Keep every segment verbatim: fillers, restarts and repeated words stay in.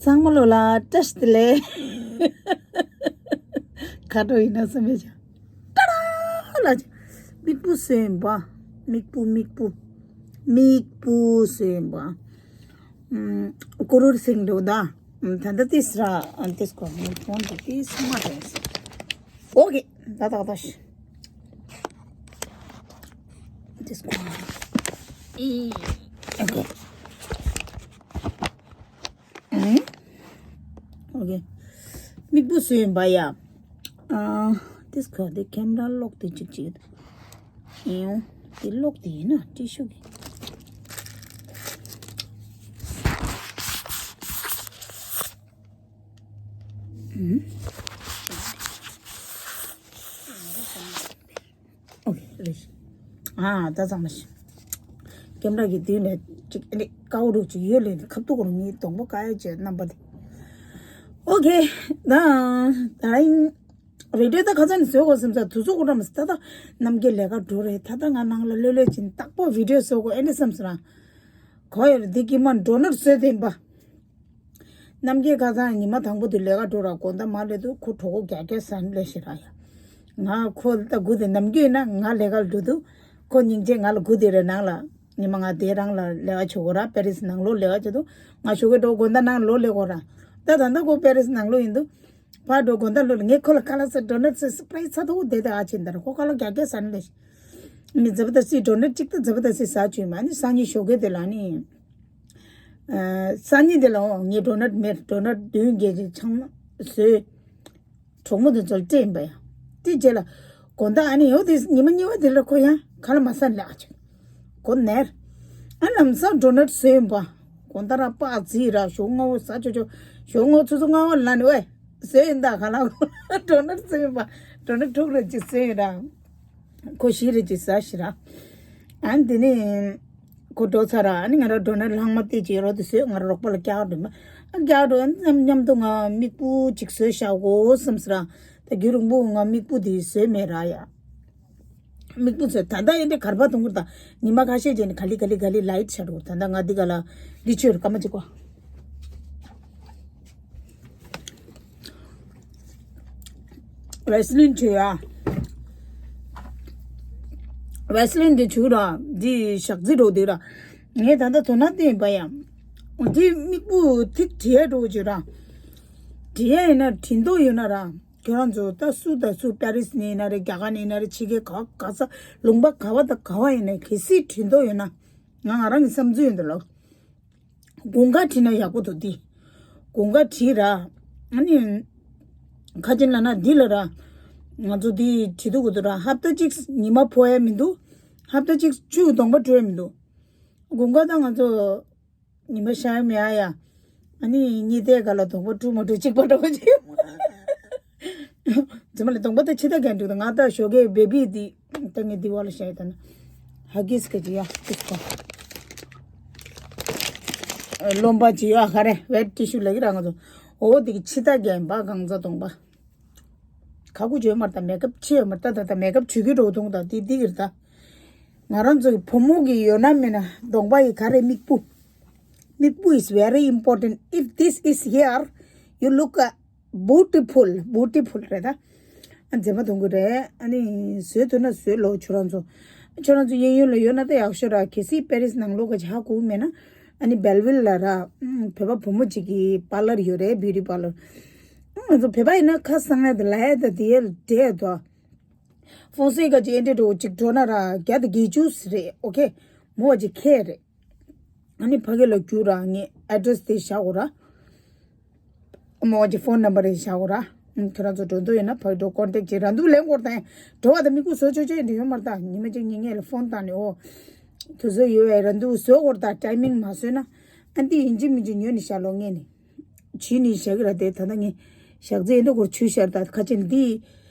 ཚང་མ་ལོ་ལ་བཀྲ་ཤིས་བདེ་ལེགས། ཁ་དྲོ་ཡིན་ན་བསམ་པའི་ཆ། ཏ་ར་ལ་ཆ། མིག་སྤུ་སོན་པ། མིག་སྤུ་མིག་སྤུ། མིག་སྤུ་སོན་པ། ཀུ་རུར་སིང་འགྲོ་ད། ད་ལྟ་ཏིས་ར་ཨན་ཏིས་གོ་མིག་ཕོན་དུ་ཏིས་མ་རེད། ཨོ་ཀེ། ད་ད་ད་ཤི། ཏིས་གོ། ཨི། ཨོ་ཀེ། ཨོ་ཀེ། མིག་སྤུ་སོན་པ་ཡ། ཨ། ཏིས་ཁ་དེ་ཁེམ་ར་ལོག་དེ་ཅིག་ཅིག་ཨེའོ། དེ་ལོག་དེ་ཡིན་ན་ཏི་ཤུ་གི། ཨུམ། ཨོ་ཀེ་རེད། ཨ་ད་ཚང་མ་ཤི། ཀེམ་ར་གི་དུས་ནས་ཅིག་ཨ་ནི་ཀའོ་རུ་ཅིག་ཡོད་ལས་ཁབ་ཏུ་གོ་ངའི་གདོང་པ་ཀ་ཡ་ཅེ་རྣམ་པ་དེ། ཨོ་ཀེ། ད་ད་ཡིན། རེ་ཌི་ད་ཁ་ཚ་ནས་བཟོས་གོ་སེམས་ས་དུས་ཚོད་གོ་འགྲམ་ས་ད་ད་ནམ་རྒྱལ་ལས་ཀ་འགྲོ་རེད། ད་ད་ང་ནང་ལ་ལོས་ལོས་ཅིན་རྟག་པོ་བི་ཌི་ཡོ་བཟོ་གོ་ཨེ་འདྲ་བསམ་ས་ར། གོ་ཡོད་རེད་འདི་ཀི་མ་འགྲོ་ནར་བཟོས་དེན་པ། རྣམ་རྒྱལ་ཁ་སང་ཉི་མ་དང་པོ་དུ་ལས་ཀ་འགྲོ་ར་དགོང་དག་མ་སླེབས་དུས་ཁོ་གྲོད་ཁོག་རྒྱག་རྒྱག་ཟ་ནི་ལས་ཤི་ར་ཡ། ང་ཁོ་ད་སྒུག་དེ་ནམ་རྒྱུན་ན་ང་ལས་ཀ་འགྲོ་དུས་ཁོ་སྙིང་རྗེ་ང་ལ་སྒུག་དེ་རེ་ནང་ལ་ཉི་མ་ང་དེ་རང་ལ་ལས་ཀ་བྱེད་དགོས་ར་པེ་རིས་ནང་ལོགས་ལས་ཀ་བྱེད་དུས་ང་ཞོགས་ཀས་འགྲོ་དགོང་དག་ནང་ལོགས་ལས་དགོས་ར། ད་ད་ལྟ་ཁོ་པེ་རིས་ནང་ལོགས་ཡིན་དུས་ཕར་འགྲོ་དགོང་དག་ལོགས་ལ་ངས་ཁོ་ལ་ཁ་ལག་ཟ་ཌོ་ནཊ་ཟ་སི་པི་རའི་ཟ་ཐོག་དེ་དེ་ཨ་ཆེན་དར་ཁོ་ཁ་ལག་རྒྱག་རྒྱག་ཟ་ནི་ལས་ཤི། ནི་ཛ་བ་ད་སི་ཌོ་ནཊ་གཅིག་ད་ཛ་བ་ད་སི་ཟ་བཅུག་མ་ནི་སང་ཉིན་ཞོགས་ཀས་དེ་ལ་ནི། ཨ། སང་ཉིན་དེ་ལ་འོ་ངས་ཌོ་ནཊ་མེད་ཌོ་ནཊ་བདུན་བརྒྱད་ཅིག་ཚང་མ་བཟོས། གྲོགས་མོ་དེ་ཚོར་སྤྲད་ཡིན་པ་ཡ། དེ་རྗེས་ལ་དགོང་དག་ཨ་ནི་ཡོད་དེ་ཉི་མ་གཉིས་པ་དེ་ལ་ཁོ་ཡང་ཁ་ལ་མ་ཟ་ལ་ཨ་ཅིག་གོ་ནེར། ཨ་ལམ་སང་ཌོ་ནཊ་བཟོས་ཡིན་པ། དགོང་དག་ར་པག་རྩི་ར་ཞོགས་སྔ་བོ་ཟ་ཆོག་ཆོག་ཞོགས་སྔ་བོ་ཆུ་ཚོད་ལྔ་བ་ལ་ནི་ཝེ། བཟོས་ཡིན་ད་ག་ལ་ཌོ་ནཊ་བཟོས་ཡིན་པ། ཌོ་ནཊ་དྲུག་རེ་ཅིག་བཟོས་ཡིན་ར། ཁོ་ཤི་རེ་ཅིག་ཟ་ཤི་ར། ཨ་ནི་དེ་ནི་ཁོ་འགྲོ་ཚར་ར་ཨ་ནི་ང་ར་ཌོ་ནཊ་ལྷག་མ་དེ་ཅིག་རོ་དེ་བཟོས་ང་ར་རོགས་པ་ལ་སྐྱག་འགྲོ་མ། ཨ་སྐྱག་འགྲོ་ཨ་ནི་མཉམ་མཉམ་དུ་ང་མིག་སྤུ་ཅིག་བཟོས་བཞག་གོ་བསམ་སི་ར། ད་རྒྱུན་རིང་པོ་ང་མིག་སྤུ་དེ་བཟོས་མེད་ར་ཡ། མིག་སྤུ་ཚོས་ད་ལྟ་ཡིན་ཏེ་གར་པ་གཏོང་གི་རེད་ད། ཉི་མ་ཁ་ཤས་རྗེས་ནས་ག་ལི་ག་ལི་ག་ལི་ལའིཊ་ཆགས་འགྲོ་གི་རེད་ད། ལྟ་ང་འདི་ག་ལ་འདི་ཆོས་རུ་སྐར་མ་གཅིག་གོ། ཝེ་སི་ལིན་བྱུག་ཡ། ཝེ་སི་ལིན་འདི་བྱུག་ར་འདི་ཞག་རྩི་འགྲོ་འདི་ར། ངས་ད་ལྟ་དོ་སྣང་བསྟན་པ་ཡ། འདི་མིག་སྤུ་ཐིག་བྲིས་འགྲོ་གི་ར། བྲིས་ཡ་ཡིན་ན་བྲིས་མདོག་ཡོད་ན་ར། ཁྱོད་རང་ཚོ་ད་སུ་དང་སུ་པེ་རིས་ནས་ཡིན་ན་རེད། རྒྱ་གར་ནས་ཡིན་ན་རེད། ཕྱི་རྒྱལ་ག་ག་ས་ལུང་པ་ག་བ་དང་ག་བ་ཡིན་ན་གལ་སྲིད་བྲིས་མདོག་ཡོད་ན་ང་ང་རང་གི་བསམ་ཚུལ་ཡིན་འདུག་ལགས། དགུན་ཁ་བྲིས་ན་ཡག་པོ་འདུག་འདི། དགུན་ཁ་བྲིས་ར། ཨ་ནི། ཁ་ཅན་ལ་ན་འདི་ལ་ར། ང་ཚོ་འདི་བྲིས་འདུག་གི་འདུག་ར་ཧབ་ཏ་གཅིག་ཉི་མ་ཕོ་ཡ་མི་འདུག་ཧབ་ཏ་གཅིག་ཆུ་གདོང་པ་བྲོས་མི་འདུག་དགུན་ཁ་ད་ང་ཚོ། ཉི་མ་ཤར་མེད་ཨ་ཡ། ཨ་ནི་གཉིས་ལྟས་ག་ལ་གདོང་པ་དཀྲུག་མ་དཀྲུག་གཅིག་པ་འདྲ་བོ་ཅིག་རྫུན་མ་ལ་གདོང་པ་ད་ཕྱི་ད་རྒྱན་དཀྲུག་ད་ང་ད་ཞོགས་ཀས་བེ་བི་འདི་ད་ངས་འདི་བ་ལ་བཤད་ད་ན་ཧ་གིས་ཀ་ཅི་ཡ་ཀིས་ཀ་རློན་པ་ཅི་ཡ་ག་རེ་ཝེད་ཊི་ཤུ་ལ་གི་ར་ང་ཚོ་འོ་འདི་གི་ཕྱི་ད་རྒྱན་པ་གང་ཚ་གདོང་པ། ཁ་ཁུ་བྱོས་མར་ད་མེ་ཀབ་ཆེ་ཡོད་མར་ད་ད་ད་མེ་ཀབ་བྱོས་ཀྱི་འགྲོ་དུང་ད་དེ་དེ་གིར་ད། ང་རང་ཚོ་གི་བུ་མོ་གི་ཡོད་ན་མེད་ན་གདོང་པ་ཡི་ག་རེ་མིག་སྤུ། མིག་སྤུ་is very important. If this is here, you look uh, beautiful, beautiful རེད་ད། ཨ་མཛེས་མ་གཏོང་གི་རེད། ཨ་ནི་བཟོས་ཐུབ་ན་བཟོས་ལོ་ཁྱོད་རང་ཚོ། ཁྱོད་རང་ཚོ་གཡས་གཡོན་ལ་ཡོད་ན་ད་ཡག་ཤོས་ར་གལ་སྲིད་པེ་རིས་ནང་ལོགས་ཀ་ཇ་ཧ་གོ་མེད་ན། ཨ་ནི་སྦེལ་ཝིལ་ལ་ར། བོད་པ་བུ་མོ་གཅིག་གི་པར་ལར་ཡོད་རེད། བིའུ་ཊི་པར་ལར། ང་ཚོ་བོད་པ་ཡིན་ན་ཁ་སང་ཡ་དེ་ལ་ཡ་ད་དེ་ཡ་འདྲེ་ཡ་དོ། ཧྥོན་སེ་ཀ་ཅིག་ཨེ་འདྲེ་འགྲོ་ཅིག་འགྲོ་ན་ར་བརྒྱ་དང་བརྒྱད་ཅུ་རེད། ཨོ་ཁེ། མོ་བ་ཅིག་ཁེ་རེད། ཨ་ནི་ཕ་གི་ལ་རྒྱུ་ར་ངས་ཨེ་ཌི་རེ་སི་དེ་བཞག་གོ་ར། མོ་བ་ཅིག་ཕོན་ནམ་བར་རེ་བཞག་གོ་ར། ཁྱོད་རང་ཚོ་འགྲོ་འདོད་ཡོད་ན་ཕ་གི་འགྲོ་ཀོན་ཊེག་ཅིག་ར་འདུག་ལེན་གོ་ར་ད་ཡ། འགྲོ་བ་ད་མི་ཁུ་བཟོ་ཆོག་ཆོག་ཡིན་འདྲ་ཡོད་མ་རེད་ད། ཉི་མ་གཅིག་གཉིས་ངས་ལ་ཕོན་བཏང་ནས་ཨོ། དུ་བཟོ་ཡོད་བས་ར་འདུག་བཟོ་གོ་ར་ད་ཊའི་མིང་མ་བཟོས་ན། ཨ་འདི་ཡིན་གཅིག་མིན་གཅིག་ཉོས་ནས་བཞག་ལོ་ངས་ནི། བྱུས་ནི་བཞག་གི་ར་དེ་ད་ལྟ་ངས་བཞག་རྫས་འདི་སྐོར་བྱུས་བཞག་ད་ཁ་ཆེན་འདི།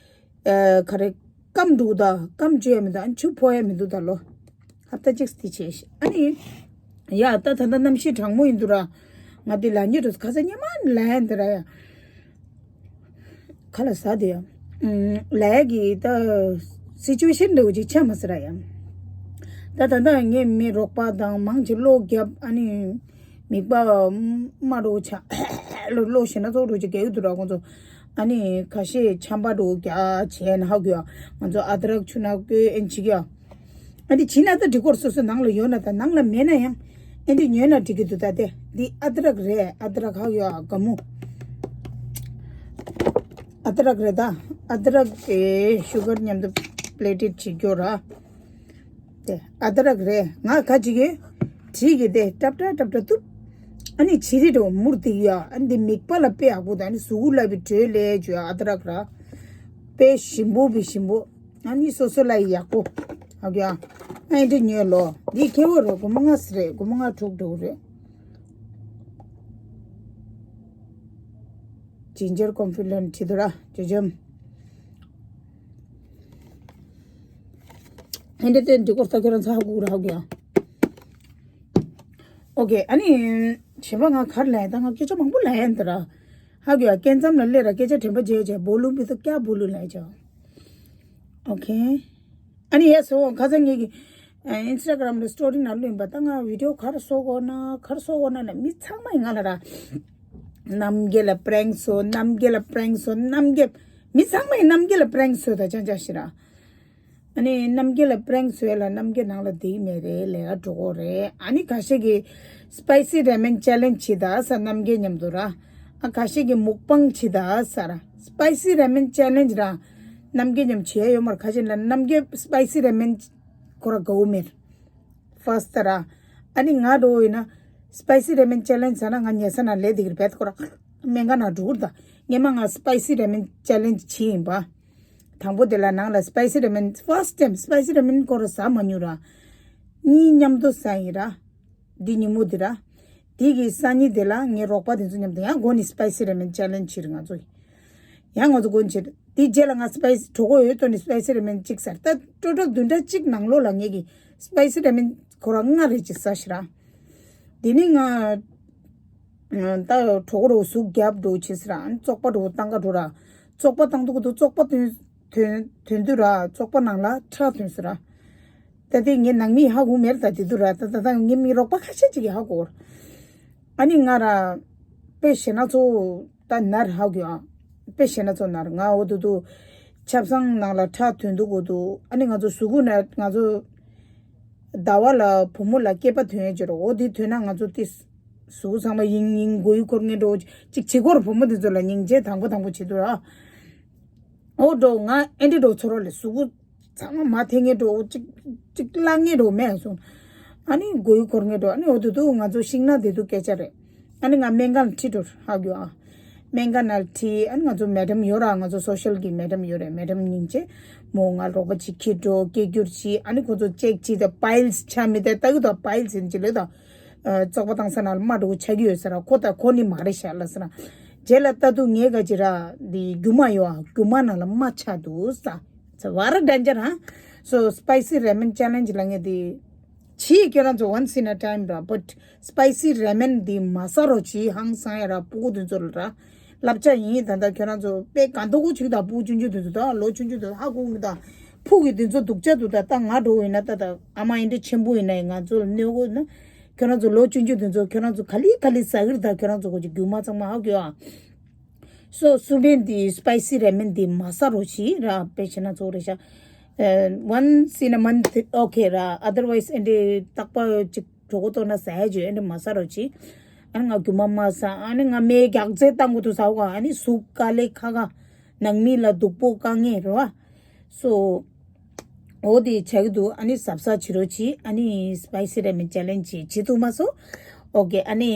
ཨ་ག་རེ་སྐམ་འདུག་ད་སྐམ་བཅུ་ཡ་མི་འདུག་ཨ་ཆུ་ཕོ་ཡ་མི་འདུག་ད་ལོ། ཧབ་ཏ་གཅིག་སྟེ་བྱས་ཤི་ཨ་ནི། ཡ་ད་ད་ལྟ་གནམ་གཤིས་གྲང་མོ་ཡིན་འདུག་ར། ང་འདི་ལ་ཉེ་འགྲོ་ཁ་ས་ཉེ་མ་ལ་ཡ་འདི་ར་ཡ། ཁ་ལ་ཟ་དེ་ཡ། ལས་ཀྱི་ད་སི་ཅུ་ཝེ་ཤན་འདྲ་བོ་ཅིག་ཆགས་མ་སི་ར་ཡ། ད་ད་ད་ངས་མི་རོགས་པ་དང་མང་ཆེ་གློག་བརྒྱབ་ཨ་ནི་མིག་པ་དམར་རོ་ཆགས། ལོ་ལོ་ཞེ་ན་ཚོགས་འགྲོ་ཅིག་རྒྱག་གི་འདུག་ར། ཁོང་ཚོ་ཨ་ནི་ཁ་ཤས་ཆམ་པ་འགྲོ་རྒྱ་བྱས་ན་ཧ་གོ་ཡ། ང་ཚོ་ཨ་དྲག་ཆུ་ནག་ཀོས་ཨེན་ཅིག་ཡ། ཨ་འདི་བྱིན་ན་ད་འགྲིག་གོ་རེད། སོ་སོ་ནང་ལ་ཡོད་ན་ད། ནང་ལ་མེད་ན་ཡང་ཨ་འདི་ཉོས་ན་འགྲིག་གི་འདུག་ད་དེ་འདི་ཨ་དྲག་རེད། ཨ་དྲག་ཧ་གོ་ཡ། དགའ་མོ་ཨ་དྲག་རེད། ད་ཨ་དྲག་གི་ཤུ་གར་མཉམ་དུ་པི་ལེ་ཊེཌ་བྱེད་རྒྱུ་ར། དེ་ཨ་དྲག་རེད། ང་ག་ཅིག་གི་དྲིས་གི་དེ་ཏྲབ་ཏྲ་ཏྲབ་ཏྲ་གཏུབ། ཨ་ནི་བྱི་རི་འགྲོ་མུར་དེ་ཡ། ཨ་ནི་འདི་མིག་པ་ལ་དཔེ་ཡག་པོ། ད་ཨ་ནི་གཟུགས་ལ་བི་དྲོད་ལས་བྱོས། ཨ་དྲག་ར་དཔེ་ཞིམ་པོ་བི་ཞིམ་པོ། ཨ་ནི་སོ་སོ་ལ་ཡག་པོ། ཨ་གི་ཨ་ཨ་འདི་ཉོས་ལོ། འདི་ཁེ་བོ་རེད། སྒོར་མོ་ལྔ་ཙམ་རེད། སྒོར་མོ་ལྔ་དྲུག་འགྲོ་གི་རེད། ཇིན་ཇར་ཀོན་ཕི་ལེན་བྲིས་འདུག་ར། ཇོ་ཇམ། ཨ་འདི་དེ་འདི་སྐོར་ལྟ་ཁྱོད་རང་ཚ་ཧ་གོ་ར་ཧ་གོ་ཡ། ཨོ་ཁེ། ཨ་ནི་བྱས་པ་ང་ག་རེ་ལབ་ཡ། ད་ང་སྐད་ཆ་མང་པོ་ལབ་ཡ་འདི་ར། ཧ་གོ་ཡ། སྐད་མཚམས་ལ་སླེབས་ར་སྐད་ཆ་དྲན་པ་བརྗེད་བྱས། སྦོ་ལུ་མི་ཐུབ་ཀྱ་སྦོ་ལུ་ལབ་ཡ་ཅོ། ཨོ་ཁེ། ཨ་ནི་ཡ་སོ་ཁ་སང་ངེད་ཀྱི་ཨ་ཨིན་སི་ཊ་གྷ་རམ་ལ་སི་ཊོ་རི་ནང་བླུགས་ཡིན་པ། ད་ང་བི་ཌི་ཡོ་ག་རེ་བཟོ་དགོས་ན་ག་རེ་བཟོ་དགོས་ན་ན་མི་ཚང་མ་ཡིན་ང་ལ་ར། རྣམ་རྒྱལ་ལ་པྲེང་བཟོ། རྣམ་རྒྱལ་ལ་པྲེང་བཟོ། རྣམ་རྒྱལ། མི་ཚང་མ་ཡིན་རྣམ་རྒྱལ་ལ་པྲེང་བཟོ་ད་ཅང་ཅང་ཞིག་ར། ཨ་ནི་རྣམ་རྒྱལ་ལ་པྲེང་བཟོས་ལ་རྣམ་རྒྱལ་ནང་ལ་བསྡད་མེད་རེད། ལས་ཀ་འགྲོ་གོ་རེད། ཨ་ནི་ཁ་ཤས་ཀྱིས་སི་པའི་སི་རེ་མན་ཅེ་ལེན་ཇི་བྱེད་ད་ཟེར། རྣམ་རྒྱལ་མཉམ་དུ་ར། ཨ་ཁ་ཤས་ཀྱིས་མུག་པང་བྱེད་ད་ཟེར། སི་པའི་སི་རེ་མན་ཅེ་ལེན་ཇི་ར་རྣམ་རྒྱལ་མཉམ་བྱེད་ཡ་ཡོད་མ་རེད། ཁ་ཤས་ལ་རྣམ་རྒྱལ་སི་པའི་སི་རེ་མན་ཁོ་ར་དགའ་བོ་མེད། ཕར་སི་ཊི་ར། ཨ་ནི་ང་འགྲོ་ཡིན་ན་སི་པའི་སི་རེ་མན་ཅེ་ལེན་ཇི་ཟེར་ན་ང་ཉལ་ས་ན་ལས་འདི་གི་རེད། བེད་ཁོ་ར་སྨན་ཁང་ནང་འགྲོ་གི་རེད། ད་སྔོན་མ་ང་སི་པའི་སི་རེ་མན་ཅེ་ལེན་ཇི་བྱས་ཡིན་པ། དང་པོ་དེ་ལ་ནང་ལ་སི་པའི་སི་རེ་མན་ཕར་སི་ཊི་ཊའིམ་སི་པའི་སི་རེ་མན་ཁོ་ར་ཟ་མ་མྱོང་ར། གཉིས་མཉམ་དུ་ཟ་ཡིན་ར། འདི་ཉིན་མོ་འདི་ར། དེ་གི་སང་ཉིན་དེ་ལ་ངའི་རོགས་པ་དེ་ཚོ་མཉམ་དུ་ཡང་འགོ་ནས་སི་པའི་སི་རེ་མན་ཅེ་ལེན་ཇི་བྱེད་རེད་ང་ཚོ། ཡང་ང་ཚོ་འགོ་ནས་བྱེད། དེ་རྗེས་ལ་ང་སི་པའི་སི་གྲོད་ཁོག་ཡོད་དོ་ནས་སི་པའི་སི་རེ་མན་གཅིག་ཟ་ར། ད་སྤྲོ་སྤྲོ་བདུན་ཕྲག་གཅིག་ནང་ལོགས་ལ་ངེད་ཀྱི་སི་པའི་སི་རེ་མན་ཁོ་ར་ལྔ་རེ་ཅིག་ཟ་ཤི་ར། དེ་ནས་ང་ད་གྲོད་ཁོག་རོ་ཟུག་རྒྱབ་འགྲོ་བྱེད་ཟེར་ར། བཙོག་པ་འགྲོ་བཏང་ག་འགྲོ་ར། བཙོག་པ་བཏང་དུས་ཀྱི་དུས་བཙོག་པ་ཐོན་ཐོན་ཐོན་དུས་ར་བཙོག་པ་ནང་ལ་ཁྲག་ཐོན་ཟེར་ར། ད་དེ་ངའི་ནང་མིས་ཧ་གོ་མེད་ར། ད་དེ་དུས་ར་ད་ད་ད་ངའི་མི་རོགས་པ་ཁ་ཤས་ཅིག་གིས་ཧ་གོ། ཨ་ནི་ང་ར་དཔེ་ཞེ་ན་ཚོ་ད་ནར་ཧ་གོ་ཨ། དཔེ་ཞེ་ན་ཚོ་ནར། ང་འོ་དུ་དུ་ཆབ་གསང་ནང་ལ་ཁྲག་ཐོན་དུས་ཀྱི་དུས། ཨ་ནི་ང་ཚོ་གཟུགས་པོ་ན་ང་ཚོ་ཟླ་བ་ལ་བུ་མོ་ལ་སྐེད་པ་ཐོན་ཡས་ཅིག་རོ། འོ་དེ་ཐོན་ན་ང་ཚོ་དེ་གཟུགས་པོ་ཚང་མ་ཡིན་ཡིན་མགོ་ཡུ་འཁོར་མཁན་འགྲོ་ཅིག་བྱེད་ཀྱི་ཡོད་ར། བུ་མོ་དེ་ཚོ་ལ་སྙིང་རྗེ་དང་པོ་དང་པོ་བྱེད་དུས་ར། འོ་འགྲོ་ང་ཨེ་འདྲ་འགྲོ་ཚོར་བ་ལས་གཟུགས་པོ་ཚང་མ་མ་འཐེན་མཁན་འགྲོ་ཅིག་ཅིག་བརླག་མཁན་འགྲོ་མེད་སོང་། ཨ་ནི་མགོ་ཡུ་འཁོར་མཁན་འགྲོ། ཨ་ནི་འོ་དུ་དུ་ང་ཚོ་ཤིང་ནགས་དེ་དུ་སྐད་ཆ་རེད། ཨ་ནི་ང་སྨན་ཁང་ཁྲིད་འགྲོ་ཧ་གོ་ཨ། སྨན་ཁང་ནང་ཁྲིད། ཨ་ནི་ང་ཚོ་མེ་ཌམ་ཡོད་ར། ང་ཚོ་སོ་ཤལ་གི་མེ་ཌམ་ཡོད་རེད། མེ་ཌམ་སྙིང་རྗེ་མོ་ང་རོགས་པ་ཅིག་ཁྲིད་འགྲོ་སྐད་སྒྱུར་བྱེད། ཨ་ནི་ཁོ་ཚོ་ཅེག་བྱེད་དེ་པའིལ་སི་ཆ་མེད་དེ་ལྟ་གི་དང་པའིལ་སི་ཡིན་གྱི་ལོས་དང་། བཙོག་པ་བཏང་ས་ནང་ལ་རྨ་འགྲོ་ཆགས་ཀྱི་ཡོད་ཟེར་ར། ཁོ་ད་ཁོ་ནི་མ་རེད་ཤག་ལ་ཟེར་ར། རྗེས་ལ་ལྟ་དུས་ངས་ག་ཅི་ར་འདི་རྒྱུ་མ་ཡོད་ཨ། རྒྱུ་མ་ནང་ལ་རྨ་ཆགས་འདུག་ཟེར། It's a very danger, huh? So spicy ramen challenge ལ་ངས་འདི་བྱེད། ཁྱོད་རང་ཚོ་once in a time ར། But spicy ramen འདི་མ་ཟ་རོགས་བྱེད། ཧང་སང་ཡ་ར། ཕྲུ་གུ་དེ་ཚོ་ལ་ར་བསླབ་བྱ་ཡིན། ད་ལྟ་ཁྱོད་རང་ཚོ་དཔེ་ག་འདུག་གོ་ཅིག་ད་ཕྲུ་གུ་ཆུང་ཆུང་དེ་ཚོ་ད་ལོ་ཆུང་ཆུང་དེ་ཚོ་ཧ་གོ་མི་ད། ཕྲུ་གུ་དེ་ཚོ་སྡུག་ཅག་འདུག་ད། ད་ང་འགྲོ་ཡིན་ན་ད་ད་ཨ་མ་ཨེ་འདྲ་ཆེན་པོ་ཡིན་ན་ཡིན། ང་ཚོ་ལ་གནོད་གོ་ན། ཁྱོད་རང་ཚོ་ལོ་ཆུང་ཆུང་དེ་ཚོ་ཁྱོད་རང་ཚོ་ག་ལེ་ག་ལེ་ཟ་གི་རེད། ད་ཁྱོད་རང་ཚོ་གོ་ཅིག་རྒྱུ་མ་ཚང་མ་ཧ་གོ་ཨ། So སུ་མེན་འདི་སི་པའི་སི་རེ་མན་འདི་མ་ཟ་རོགས་བྱེད་ར། དཔེ་བྱས་ན་ཚོགས་རེད་ཤག་ཨ་once in a month okay ར། Otherwise ཨེ་འདྲ་རྟག་པར་ཅིག་གྲོད་ཁོག་ལྟོགས་ན་ཟ་ཡ་བྱོས། ཨེ་འདྲ་མ་ཟ་རོགས་བྱེད། ཨ་ནི་ང་རྒྱུ་མ་མ་ཟ། ཨ་ནི་ང་མའི་རྒྱགས་ཚད་བཏང་གོ་དུ་ཟ་བ། ཨ་ནི་ཟུག་དཀའ་ལས་ཁག་ཁག་ནང་མི་ལ་སྡུག་པོ་དཀའ་ངལ་རེད་བ། So འོ་དེ་ཆགས་ཀྱི་འདུག་ཨ་ནི་གཟབ་གཟབ་བྱེད་རོགས་གྱིས། ཨ་ནི་སི་པའི་སི་རེ་མན་ཅེ་ལེན་ཇི་བྱེད་ཐུབ་མ་སོང་། ཨོ་ཀེ། ཨ་ནི་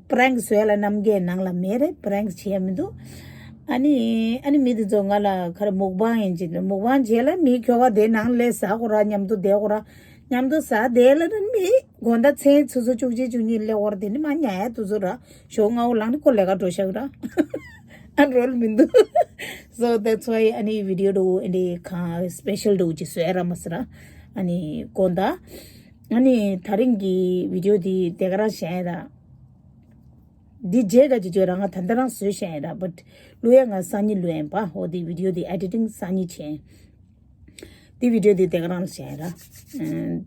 པྲེང་བཟོ་ཡ་ལ་རྣམ་རྒྱལ་ནང་ལ་མེད་རེད། པྲེང་བྱེད་ཡ་མི་འདུག་ཨ་ནི་ཨ་ནི་མི་དེ་ཚོ་ང་ལ་ཁ་ར་མུག་བང་ཡིན་ཅི། མུག་བང་བྱེད་ལ་མི་ཁྱོ་ག་དེ་ནང་ལས་ཟ་གོ་ར། མཉམ་དུ་བསྡད་གོ་ར། མཉམ་དུ་ཟ་བསྡད་ལ་ནི་མི་དགོང་དག་མཚན་ཆུ་ཚོད་བཅུ་གཅིག་བཅུ་གཉིས་སླེབས་གོ་ར། དེ་ནི་མ་ཉལ་ཡ་དུས་ཚོད་ར། ཞོགས་སྔ་བོ་ལངས་ནས་ཁོ་ལས་ཀ་འགྲོ་ཤག་ར། ཨ་རོལ་མི་འདུག So that's why ཨ་ནི་བི་ཌི་ཡོ་འདྲ་བོ་ཨེ་འདྲའི་གང་སི་པེ་ཤལ་འདྲ་བོ་ཅིག་བཟོ་ཡ་ར་མ་ཟེར་ར། ཨ་ནི་དགོང་དག་ཨ་ནི་ད་རིང་གི་བི་ཌི་ཡོ་འདི་དེ་ག་རང་བཞག་ཡ་ར། འདི་རྗེས་ག་ཅིག་བརྗོད་ར། ང་ད་ལྟ་རང་བཟོས་བཞག་ཡ་ར། བཊ་བླུག་ཡ་ང་སང་ཉིན་བླུག་ཡིན་པ། འོ་འདི་བི་ཌི་ཡོ་འདི་ཨེ་ཌི་ཊིང་སང་ཉིན་བྱས། འདི་བི་ཌི་ཡོ་འདི་དེ་ག་རང་ལ་བྱས་ར། ཨ་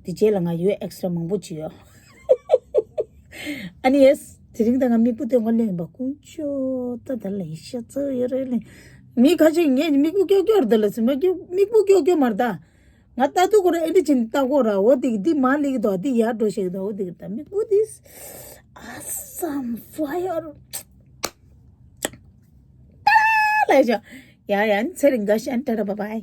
འདི་རྗེས་ལ་ང་ཡོད་ཨེག་སི་ཊྲ་མང་པོ་ཅིག་ཡོད། ཨ་ནི་ཡེས་ དེ་རིང་ད་ང་མིག་སྤུ་སྟོན་ག་ལེན་པ་ཀུན་སྤྱོད་ད་ད་ལེན་ཤ་ཚ་ཡོད་རེད་ལེན། མི་ཁ་ཅིག་ངས་མིག་སྤུ་ཀྱོག་ཀྱོག་རེད་ད་ལ་ཟིན་མ་ཀྱོག་མིག་སྤུ་ཀྱོག་ཀྱོག་མ་རེད་ད། ང་ལྟ་དུས་ཁོ་རང་ཨེ་འདྲ་ཅིག་ལྟ་གོ་ར། འོ་དེ་གི་འདི་མ་ལེགས་དོ་འདི་ཡར་འགྲོ་ཤེས་དོ། འོ་དེ་གི་ད་མིག་སྤུ་དེ་ཨ་སམ་ཕ་ཡར་ལ་ཞོ། ཡ་ཡ་ཚེ་རིང་ག་ཤན་ཏ་ཏ་བ་བའི།